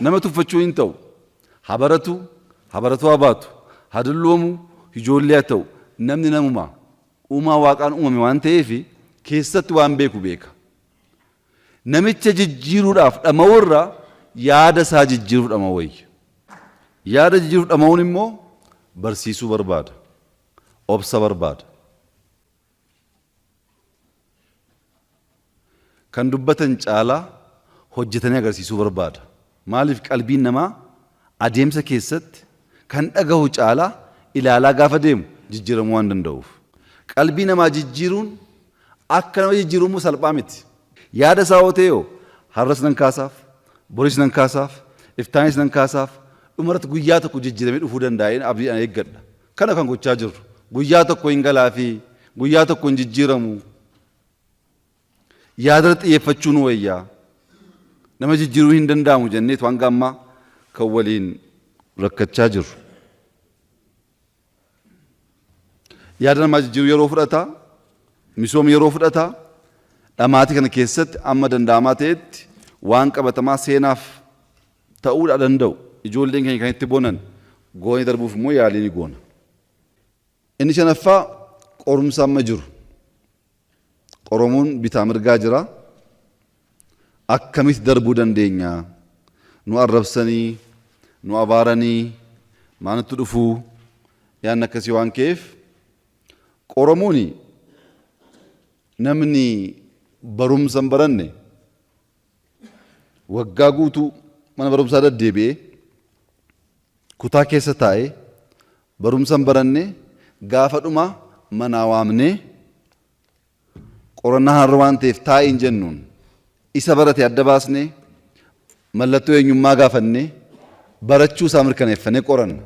Nama tuffachuu hin ta'u. Haa baratu, haa baratuu haa baatu, haa dulloomu, ijoollee haa ta'u, namni namuma. Uumaa Waaqaan uumame waan ta'eef keessatti waan beeku beeka. Namicha jijjiiruudhaaf dhama'uu irra yaada isaa jijjiiruuf dhama'uu wayya. Yaada jijjiiruuf dhama'uun immoo barsiisuu barbaada. Obsa barbaada. Kan dubbatan caalaa hojjetanii agarsiisuu barbaada. Maaliif qalbiin namaa adeemsa keessatti kan dhagahu caalaa ilaalaa gaafa deemu jijjiiramuu waan danda'uuf. Qalbii namaa jijjiiruun akka nama jijjiiruu immoo salphaa miti. Yaada isaa hoo ta'e hoo har'as nan kaasaaf, boris nan kaasaaf, iftaanis nan kaasaaf, dhumarratti guyyaa tokko jijjiiramee dhufuu danda'a jedheen abdiidhaan eeggadha. Kana kan gochaa jirru. Guyyaa tokko hin galaafii, guyyaa tokko hin jijjiiramu. Yaadarra xiyyeeffachuu nu wayya. Nama jijjiiruu hin danda'amu jenneetu hanga ammaa kan waliin rakkachaa jirru. Yaada namaa jijjiiruu yeroo fudhata, misoomni yeroo fudhata. Dhamaatii kana keessatti amma danda'amaa ta'etti waan qabatamaa seenaaf ta'uudha danda'u ijoolleen keenya kan itti bonan goonee darbuuf immoo yaalii ni goona. Inni shanaffaa qorumsa amma jiru. Qoramuun bitaa mirgaa jira. Akkamitti darbuu dandeenya? Nu arrabsanii, nu abaaranii, maa nutti dhufuu? Yaadni akkasii waan ka'eef qoramuun namni barumsa hin baranne waggaa guutuu mana barumsaa deddeebi'ee kutaa keessa taa'ee barumsa hin baranne gaafa dhumaa manaa waamnee qorannaa har'a waan ta'eef taa'i hin jennuun isa barate adda baasnee mallattoo eenyummaa gaafannee barachuu isaa mirkaneeffannee qoranna.